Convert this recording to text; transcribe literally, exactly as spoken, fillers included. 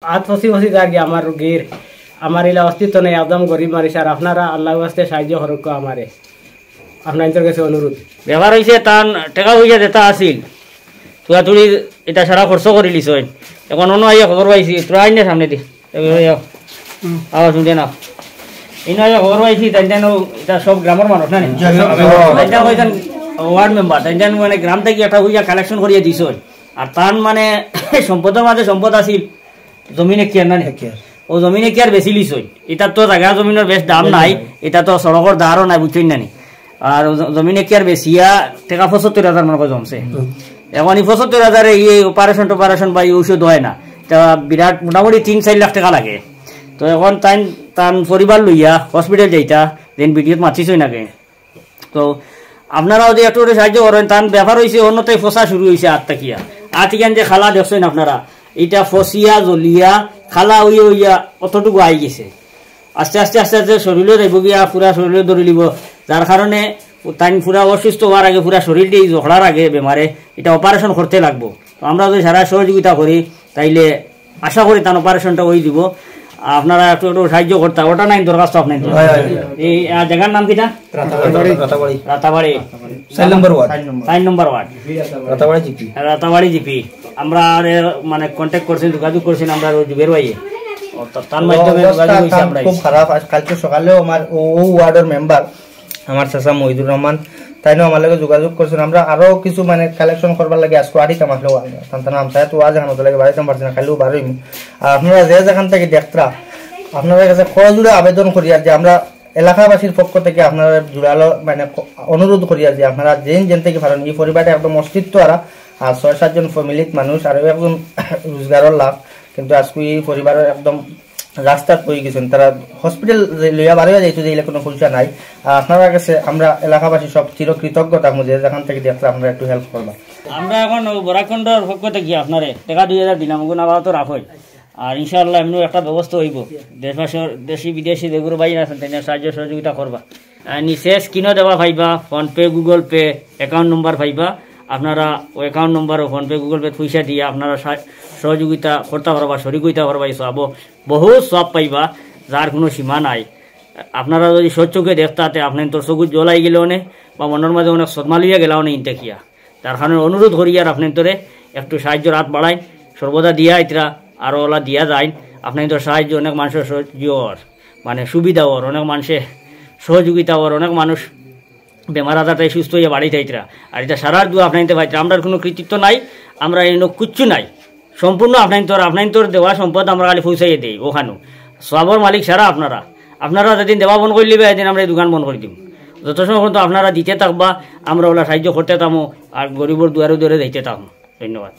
আত foci foci যার গিয়া আমার রুগীর, আমার ইলা অস্তিত্ব নাই, একদম গরিব মানুষ। আর আপনারা আল্লাহর ওয়াস্তে সাহায্য করউক্কা আমারে, আপনাইন্তর গেছে অনুরোধ। ব্যাপার অইছে, তান টেকা পয়সা যেতা আছিল, তুড়াতুড়ি ইতা সারা খরচ করিলিছইন। এখন অনো আইয়া খবর পাইছি, তোরা আইন না সামনেদি। এ, এ, এ, আওয়াজ শুনতে না। ইনো আইয়া খবর পাইছি, তাইন যেন ইতা সব গ্রামর মানুষ না নি? জি, জি, জি। তাইন যেন কইছেন ওয়ার্ড মেম্বার, তাইন যেন মানে গ্রাম থাকি একটা পয়সা কালেকশন করিয়া দিছইন। আর তান মানে সম্পদর মাঝে সম্পদ আছিল, জমিন এখতিয়ার না নি? এখতিয়ার। অউ জমিন এখতিয়ার বেচিলিছইন। ইতার তো জাগা জমিনর বেশ দাম নাই, নাই। ইতা তো সড়কর ধারও নাই, বুঝছইন না নি? আর অউ জ-, জমিন এখতিয়ার বেচিয়া টেকা পঁচাত্তর হাজার মনে কয় জমছে। হুম। এখন ই পঁচাত্তর হাজারে ই অপারেশন টপারেশন বা ই ঔষধ অয় না, তা বিরাট মোটামুটি তিন চাইর লাখ টেকা লাগে। তো এখন তাইন, তান পরিবার লইয়া হসপিটাল যাইতা, যেন ভিডিওত মাতিছইন আগে। তো আপনারা যদি একটু করে সাহায্য করেন, তান ব্যাপার অইছে অন্যতাই ফসা শুরু অইছে আত থাকিয়া। আত ইখান যে খালা দেখছইন আপনারা, ইটা ফসিয়া জ্বলিয়া খালা অইয়া অইয়া অতটুকু আই গেছে। আস্তে আস্তে আস্তে আস্তে শরীরও যাইব গিয়া, পুরা শরীরও ধরি লিব, যার কারণে তাইন পুরা অসুস্থ অওয়ার আগে, পুরা শরীরটা এই জখড়ার আগে বেমারে ইটা অপারেশন করতে লাগবো। তো আমরা যদি সারা সহযোগিতা করি, তাইলে আশা করি তান অপারেশনটা অই দিব। আপনারা একটু, একটু সাহায্য করতা, ওটা নাই দরখাস্ত আপনার। হয়, হয়, হয়। এই, আহ, জায়গার নাম কিতা? রাতাবাড়ি। রাতাবাড়ি। রাতাবাড়ি। চার নম্বর ওয়ার্ড। চার নম্বর ওয়ার্ড। রাতাবাড়ি জিপি। রাতাবাড়ি জিপি। আমরা আরে মানে কন্ট্যাক্ট করছেন, যোগাযোগ করছেন আমরা ওই জুবের ভাইয়ে। ও, তা-, তার মাধ্যমে অবস্থা যোগাযোগ হইছে তার আমরা। খুব খারাপ। আজ কালকে সকালেও আমার ও, ও ওয়ার্ডের মেম্বার আমার চাচা মহিদুর রহমান, তাইনও আমার লগে যোগাযোগ করছেন। আমরা আরো কিছু মানে কালেকশন করবার লাগি আজকে আড়িতাম আসলে ওয়াজ, তান তান আমসায়া তো ওয়াজ এখন লাগে বাড়িতাম পারছি না, খালি বারোই। আর আপনারা যে যেখান থেকে দেখতরা, আপনারা কাছে করজোড়ে আবেদন করি আর যে আমরা এলাকাবাসীর পক্ষ থেকে আপনারা জোরালো মানে ক-, অনুরোধ করি আর যে আপনারা যেন যেন থেকে পারেন, এই পরিবারটা একদম অস্তিত্ব আর, আর ছয় সাতজন ফ্যামিলির মানুষ আর একজন রোজগারর লাভ, কিন্তু আজকে এই পরিবারের একদম রাস্তাত পড়ি গেছেন, তারা হসপিটাল লইয়া বারোয়া যাইতো যে ইলা কোনো পয়সা নাই। আর আপনারা কাছে আমরা এলাকাবাসী সব চির কৃতজ্ঞ থাকবো যে যেখান থেকে দেখলে আপনারা একটু হেল্প করবা। আমরা এখন ও বরাকখণ্ডর পক্ষ থেকে আপনারে টেকা দুই হাজার দিলাম, ওগুন আবার তো রাখই। আর ইনশাআল্লাহ এমনি একটা ব্যবস্থা হইব। দেশবাসী, দেশি বিদেশি যেগুলো ভাই আছেন, তাদের সাহায্য সহযোগিতা করবা। আহ, নিচে স্ক্রিনও দেওয়া পাইবা, phone pay, Google pay, account number পাইবা। আপনারা ওই অ্যাকাউন্ট নম্বর ও ফোন পে, গুগল পে পয়সা দিয়ে আপনারা সা-, সহযোগিতা করতে পারবা, শরিক হইতে পারবা, এই সব বহুত সব পাইবা, যার কোনো সীমা নাই। আপনারা যদি সৎ চোখে দেখতাতে আপনার তোর চকুত জল আই গেলে অনে বা মনের মাঝে অনেক সদমা লইয়া গেলা অনে ইনতে কিয়া। তার কারণে অনুরোধ করি আর আপনার তোরে একটু সাহায্যর হাত বাড়াইন, সর্বদা দিয়া ইতরা আরও ওলা দিয়া যাইন। আপনার তোর সাহায্য অনেক মানুষের সহ্য অর, মানে সুবিধা অর, অনেক মানুষে সহযোগিতা অর, অনেক মানুষ বেমার আজার তাই সুস্থ হইয়া বাড়িত আইতরা। আর এটা সারার দোয়া আপনাইনতে পাইতরা। আমরার কোনো কৃতিত্ব নাই, আমরা এনে কিচ্ছু নাই, সম্পূর্ণ আপনাইনতর, আপনাইনতর দেওয়া সম্পদ আমরা খালি পৌঁছাইয়া দেই ওখানো। সবর মালিক সারা আপনারা। আপনারা যেদিন দেওয়া বন্ধ করে লিবা, এদিন আমরা এই দোকান বন্ধ করে দিব। যত সময় পর্যন্ত আপনারা দিতে থাকবা, আমরা ওলা সাহায্য করতে থাকবো, আর গরিবর দুয়ারে দুয়ারে যাইতে থাকবো। ধন্যবাদ।